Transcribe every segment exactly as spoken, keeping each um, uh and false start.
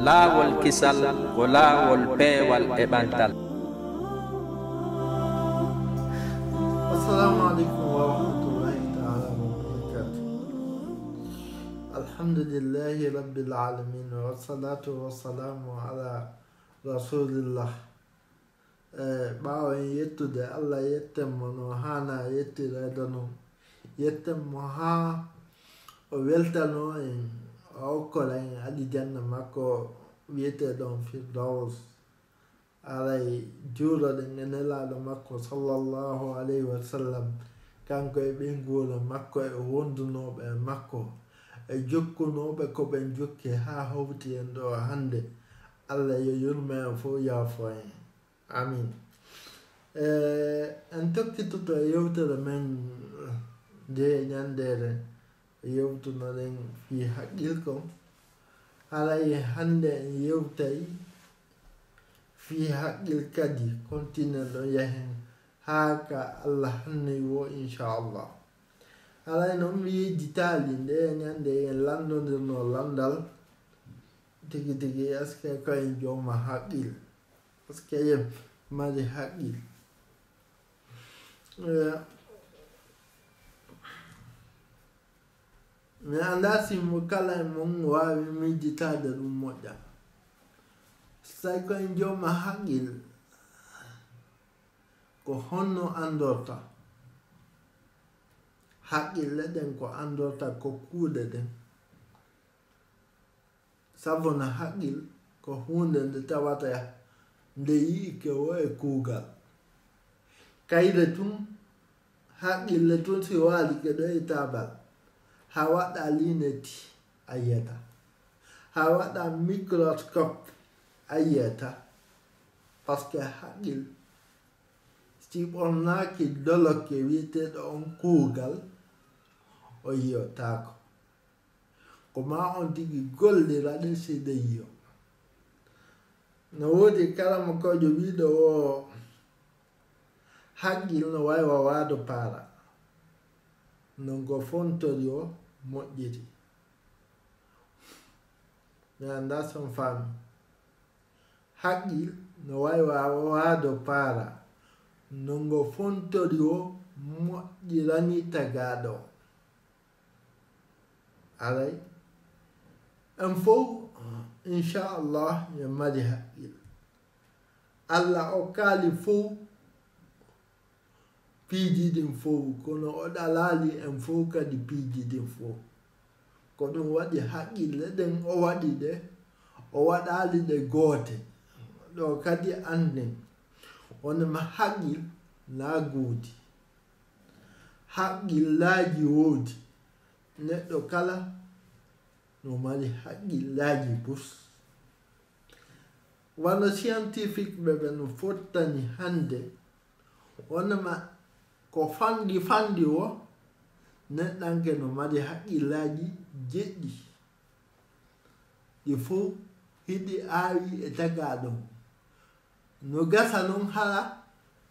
Laawol kisal ko laawol peewal e ɓantal. Assalamu alaikum wa rahmatullahi ta'ala wa barakatuh. Alhamdulillahi rabbil alamin, wa salatu wa salamu ala rasulillah. Eh, ɓaawo en yettude Allah, yetten mo no haana yettireede non. Yetten mo haa o weltano en, o okkora en alijanna makko wiyeteeɗon Firdaus. Aray juuroɗen e nelaaɗo makko sallallahu alayhi wa sallam, kanko e ɓeynguure makko e wondunooɓe e makko e jokkunooɓe ko ɓen jokki haa hawti en ɗo hannde. Allah yo yurme en fof, yaafo en. Amin. Eh, en tokkitoto e yewtere men nde ñanndeere, yewtunoɗen fii haqqil kon. Haray hannde en yewtay fii haqqil kadi, kontinen ɗon yahen haa ka Allah hanni woo, inchallah. Haray non mi yejjitaali nde ñannde en lanndondirno lanndal tigi tigi, est-ce que ko en jooma haqqil? Est-ce que en mari haqqil? Eh, mi anndaa si mo kala e mon waawi miijitaade ɗum moƴƴa. So tawi ko en jooma haqqil, ko honno anndorta haqqille ɗen, ko anndorta ko kuuɗe ɗen? Sabu no haqqil ko huunde nde tawata nde yi'ike woo e kuugal. Kayre tun, haqqille tun si waalike ɗo e taabal, haa waɗɗaa lineti a yi'ataa, haa waɗɗaa microscope a yi'ataa. Parce que haqqil, si ɓornaaki dolokke wi'eteeɗo on kuugal, o yi'otaako. Ko maa on tigi gollira ɗe si ɗe yi'o. No woodi karamokoojo wi'uɗo woo, haqqil no wa'i wa waado paara, no ngo fontori woo moƴƴiri. Mi anndaa si on faami. Haqqil no wa'i wa waado paara, no ngo fontori woo moƴƴirani tagaaɗo on. Aray, en fow, inchallah, en mari haqqil. Allah okkaali fow piiji ɗin fow, kono o ɗalaali en fow kadi piiji ɗin fow. Ko ɗum waɗi haqqille ɗen o waɗi ɗe, o waɗaali ɗe goote. Ɗo kadi annden, wonema haqqil naa guudi. Haqqillaaji woodi, neɗɗo kala no mari haqqillaaji bus. Wano scientifique ɓe ɓe no fottani hannde, wonema ko fanɗi fanɗi woo, neɗɗanke no mari haqqillaaji jeɗɗi. Ɗi fow hiɗi aawi e tagaaɗo mum. No gasa non hara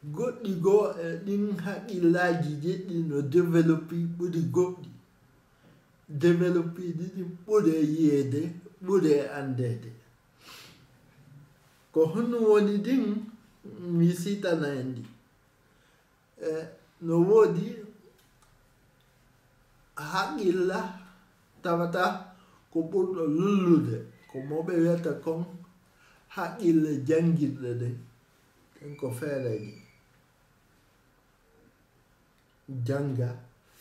goɗɗi goo e ɗin haqqillaaji jeɗɗi no développé ɓuri goɗɗi. Développé ɗi ɗin ɓuri e yi'eede, ɓuri e anndeede. Ko honɗum woni ɗin? Mi sitana en ɗi. E, no woodi haqqilla tawata ko ɓurɗo lollude, ko mo ɓe wiyata kon haqqille janngirɗe ɗen, ɗen ko feereeje. Jannga,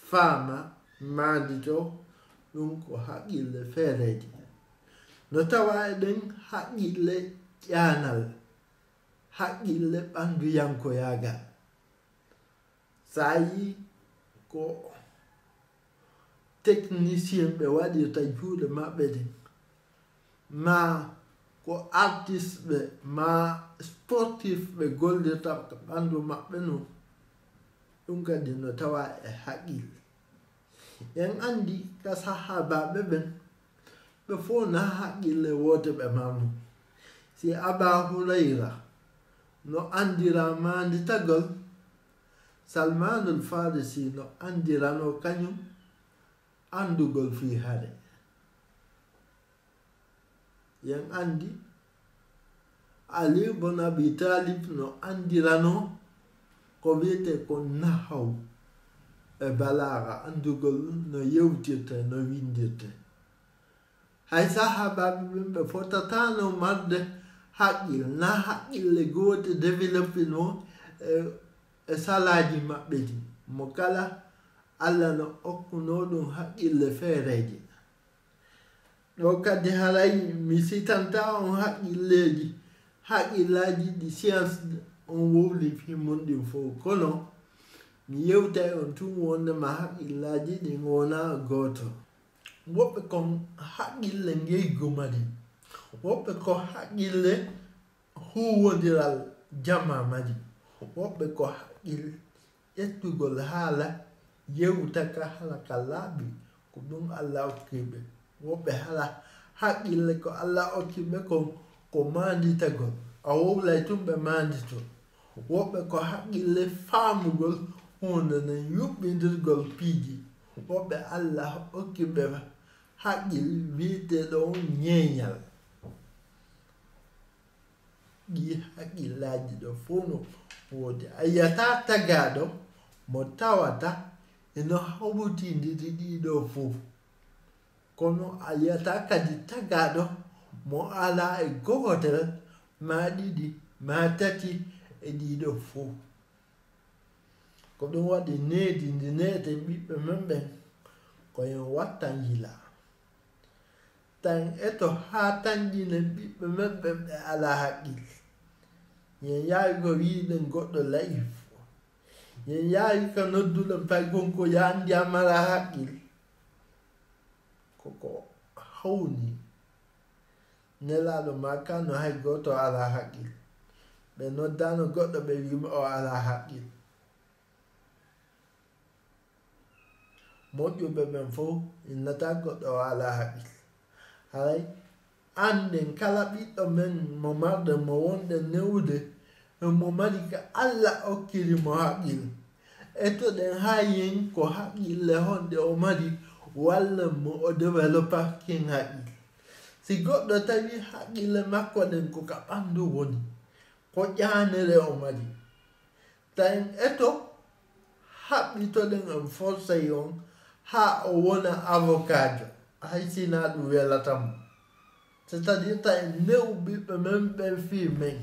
faama, maandito, ɗum ko haqqille feereeje. No tawa e ɗen haqqille ƴaanal, haqqille ɓannduyankoyaagal. So a yii ko technicien ɓe waɗirta juuɗe maɓɓe ɗen, maa ko artiste ɓe, maa sportif ɓe gollirta ka ɓanndu maɓɓe non, ɗum kadi no tawa e haqqille. En anndi ka sahaabaaɓe ɓen, ɓe fow na haqqille woote ɓe marno. Si Aba Hurayra no anndiraa maanditagol, Salmaanul Farisi no anndiranoo kañum anndugol fii hare. Yen anndi Ali bun Abi Talib no anndiranoo ko wiyetee ko nahaw e balaaga, anndugol no yewtirtee, no winndirtee. Hay sahaabaaɓe ɓen ɓe fotataano marde haqqil, na haqqille goote developinoo e, e salaaji maɓɓe ɗin. Mo kala Alla no okkunoo ɗum haqqille feereeje. Ɗoo kadi haray mi sitantaa on haqqilleeji, haqqillaaji ɗi science on wowli fii mun ɗin fow. Kono mi yewtay on tun wonndema haqqillaaji ɗin wonaa gooto. Woɓɓe kon haqqille ngeygu mari, woɓɓe ko haqqille huuwondiral jamaa mari, woɓɓe ko haqqil ƴettugol haala yewta ka hala ka laaɓi, ko ɗum Alla okki ɓe. Woɓɓe hala haqqille ko Alla okki ɓe kon ko maanditagol, a wowlay tun ɓe maanditoo. Woɓɓe ko haqqille faamugol huunde nden, yuɓɓindirgol piiji. Woɓɓe Alla okki ɓe haqqil wi'eteeɗo on ñeeñal. Ɗii haqqillaaji ɗoo fow no woodi. A yi'ataa tagaaɗo mo tawata hino hawtindiri ɗii ɗoo fow. Kono a yi'ataa kadi tagaaɗo mo alaa e gootel, maa ɗiɗi, maa tati e ɗii ɗoo fow. Ko ɗum waɗi needi ndi neeten ɓiɓɓe men ɓen, ko en wattan yila. Tan eto haa tanƴinen ɓiɓɓe men ɓen ɓe alaa haqqil. Yen yaawi ko wi'uɗen goɗɗo la'iif. Yen yaawi ka nodduɗen fay kon ko yaandi a maraa haqqil. Ko ko hawni. Nelaaɗo maakaano hay gooto alaa haqqil. Ɓe noddaano goɗɗo ɓe wi'i o alaa haqqil. Moƴƴuɓe ɓen fow innataa goɗɗo o alaa haqqil. Haray annden kala ɓiɗɗo men mo marɗen mo wonɗen ne'ude, himo mari ka Alla okkiri mo haqqil. Etoɗen haa yen ko haqqille honɗe o mari, wallen mo o developa kin haqqil. Si goɗɗo tawi haqqille makko ɗen ko ka ɓandu woni, ko ƴaanere o mari, tawi en eto haɓɓitoɗen en forsay on haa o wona avokaajo, hay sinaa ɗum welata mo. C'est-à-dire, ta en ne'u ɓiɓɓe men ɓen fii men,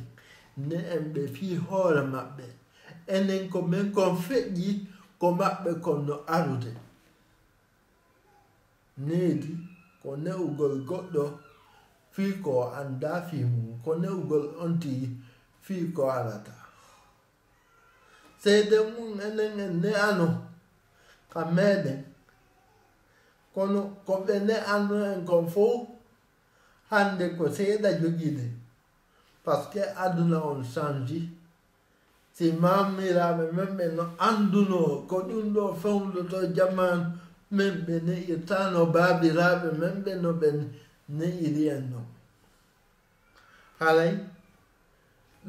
ne'en ɓe fii hoore maɓɓe. Enen ko men kon feƴƴi, ko maɓɓe kon no arude. Needi ko ne'ugol goɗɗo fii ko o anndaa fii mun, ko ne'ugol on tigi fii ko arata. Seede mun enen en ne'ano ka meɗen, kono ko ɓe ne'ano en kon fow, hannde ko seeɗa jogiiɗen, parce que aduna on change. Si maamiraaɓe men ɓe no anndunoo ko ɗum ɗoo fewndotoo jamaanu men, ɓe ne'irtaano baabiraaɓe men ɓe no ɓe ne'iri en non. Haray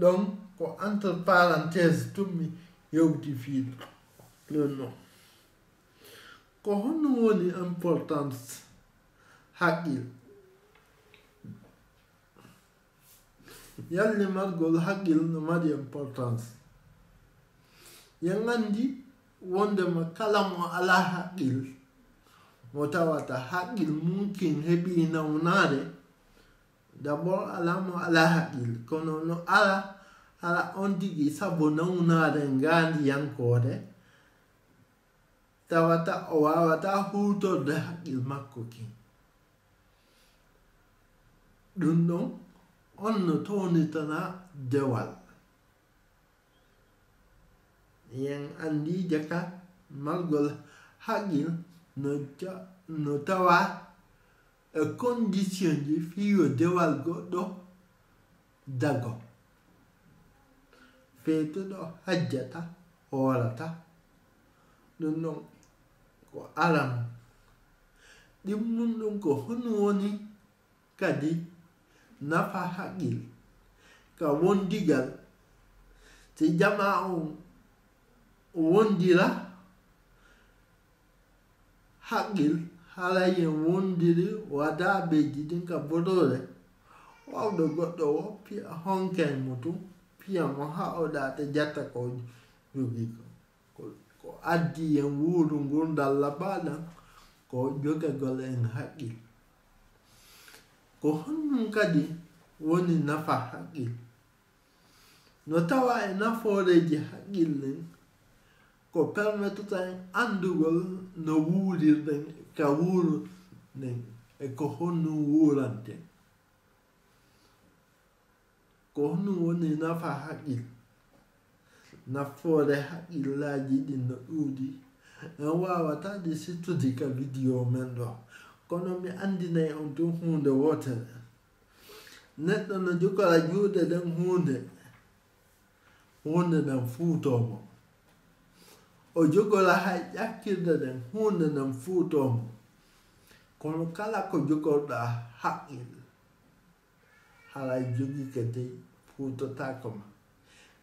ɗon ko entre parenthèse tun mi yewti fii ɗum non. Ko honno woni importance haqqil? Yalli margol haqqil no mari importance. Yen anndi wondema kala mo alaa haqqil, mo tawata haqqil mun kin heɓii nawnaare, d'abord alaa mo alaa haqqil, kono no ala, ala on tigi sabu nawnaare ngaandiyankoore, tawata o waawataa huutorde haqqil makko kin. Ɗum ɗon, on no townitana dewal. Yen anndi jaka margol haqqil no ja-, no tawa e condition ji fii yo dewal goɗɗo dago. Feetuɗo hajjata, hoorata. Ɗum ɗon ko aran. Ɗimmun ɗum ko honɗum woni kadi nafa haqqil ka wondigal? Si jamaa on wondira, haqqil, haray en wondiri wadaabeeji ɗin ka boroore, Waawde goɗɗo o piya honkay mo tun, piya mo haa o ɗaata jatta ko jogii ko. Ko, ko addi en wuuru ngurndan labaaɗan ko jogagol en haqqil. Ko honɗum kadi woni nafa haqqil? No tawa e nafooreeji haqqil ɗin ko permetata en anndugol no wuurirɗen, ka wuuruɗen e ko honɗum wuuranten. Ko honɗum woni nafa haqqil? Nafoore haqqillaaji ɗin no ɗuuɗi. En waawataa ɗi siftude ka video men ɗo. Kono mi anndinay on tun huunde wootere. Neɗɗo no jogora juuɗe ɗen huunde, huunde nden fuutoo mo. O jogora hay ƴakkirɗe ɗen, huunde nden fuutoo mo. Kono kala ko jogorɗaa haqqil, haray jogike dey fuutotaako ma.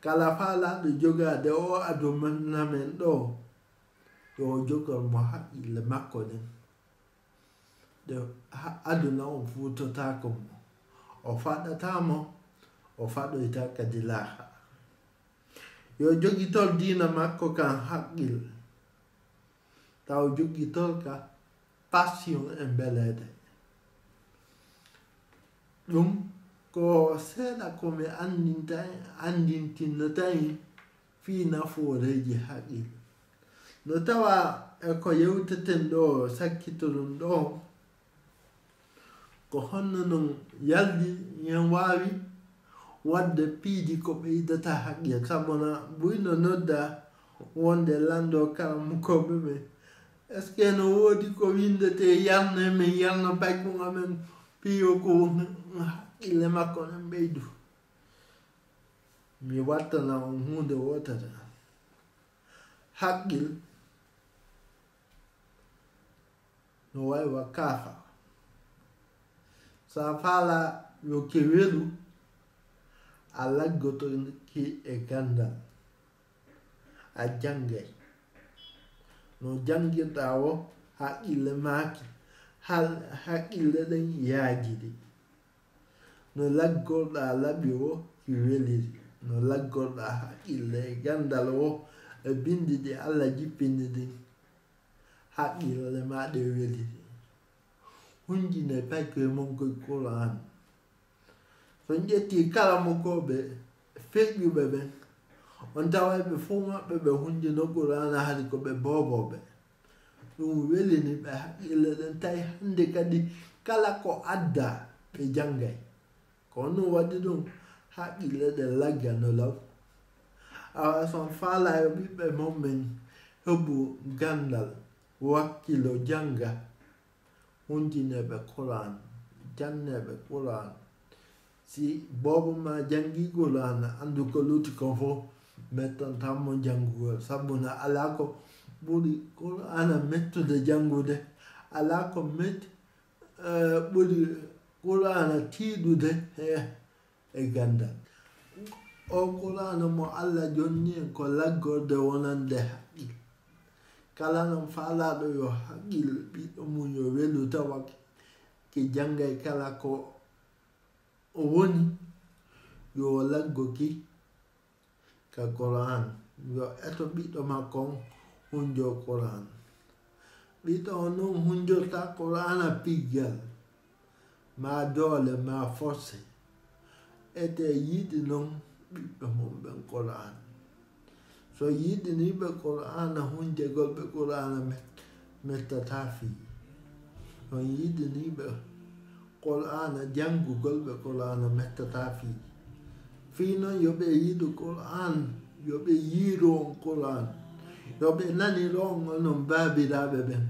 Kala faalaaɗo jogaade oo aduna men ɗoo, yo o jogor mo haqqille makko ɗen. Ɗe ha-, aduna on fuutotaako mo. O faɗataa mo, o faɗoytaa kadi laakhara. Yo jogitor diina makko kan haqqil. Taw jogitor ka passion e mbeleede. Ɗum ko seeɗa ko mi anndinta-, anndintinnata en fii nafooreeji haqqil. No tawa e ko yewteten ɗoo, sakkitoɗen ɗoo, ko honno non yaldi en waawi waɗde piiji ko ɓeydata haqqil? Sabuna buy no nodda wonde lanndo karamokooɓe ɓen. Est-ce que no woodi ko winndetee yarne men, yarna bakkun amen piyo ko haqqille makko nen ɓeydu? Mi wattana on huunde wootere. Haqqil no wayi wa kaafa. Sa faala yo ki welu, a laggoto ki e ganndal. A janngay. No janngirɗaa o, haqqille maaki, hal-, haqqille ɗen yaajiri. No laggorɗaa laɓi o, ki weliri. No laggorɗaa haqqille e ganndal o, e binndi ɗi Alla jippini ɗin, haqqille maa ɗe weliri. Hunjine paykoye mon koye Qur'an. So on ƴettii karamokooɓe feƴƴuɓe ɓen, on taway ɓe fow maɓɓe ɓe hunjino Qur'aana hari ko ɓe boobooɓe. Ɗum welini ɓe haqqille ɗen, tawi hannde kadi kala ko addaa ɓe janngay. Ko honɗum waɗi ɗum? Haqqille ɗen laggano law. Awa so on faalaa yo ɓiɓɓe mon ɓen heɓu ganndal, wakkilo, jannga, hunjinee ɓe Qur'an, jannee ɓe Qur'an. Si boobo maa janngii Qur'aana, anndu ko lutti kon fow mettantaa mo janngugol. Sabuna alaa ko ɓuri Qur'aana mettude janngude, alaa ko met-, eh, ɓuri Qur'aana tiiɗude e, e ganndal. O Qur'aana mo Alla jonni en ko laggorde wonande haqqil. Kala non faalaaɗo yo haqqil ɓiɗɗo mum yo welu tawa ki janngay kala ko o woni, yo laggo ki ka Qur'an, yo eto ɓiɗɗo makko on hunjo Qur'an. Ɓiɗɗo on non hunjorta Qur'aana piggal, maa doole, maa forcé. Ete yiɗi non ɓiɓɓe mum ɓen Qur'an. So yiɗinii ɓe Qur'aana, hunjegol ɓe Qur'aana met-, mettataa fii. So yiɗinii ɓe Qur'aana, janngugol ɓe Qur'aana mettataa fii. Fii non yo ɓe yiɗu Qur'an, yo ɓe yiiru on Qur'an, yo ɓe naniro on onon baabiraaɓe ɓen,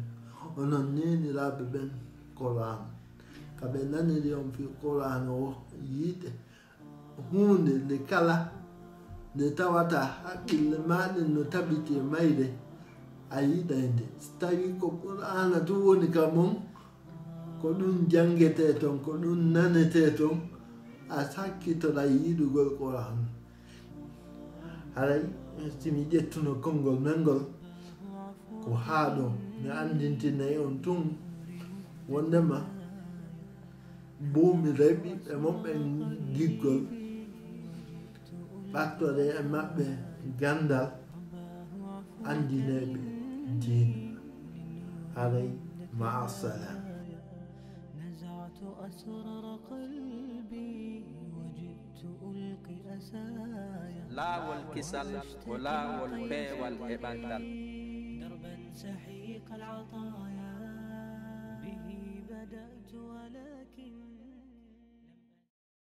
onon neeniraaɓe ɓen Qur'an. Ka ɓe naniri on fii Qur'an o yiɗe, huunde nde kala nde tawata haqqille maa ɗen no tabiti e mayre, a yiɗay nde. Si tawii ko Qur'aana tun woni ka mon, ko ɗun janngetee ton, ko ɗun nanetee ton, a sakkitoray yiɗugol Qur'aana. Haray, si mi ƴettuno konngol men ngol, ko haa ɗoo mi anndintinay on tun wonndema Mboomi rewiiɓe mon ɓen giggol, ɓattoɗen e maɓɓe ganndal, anndineeɓe diina. Haray, ma'a salaam. Laawol kisal ko laawol peewal e ɓanndal.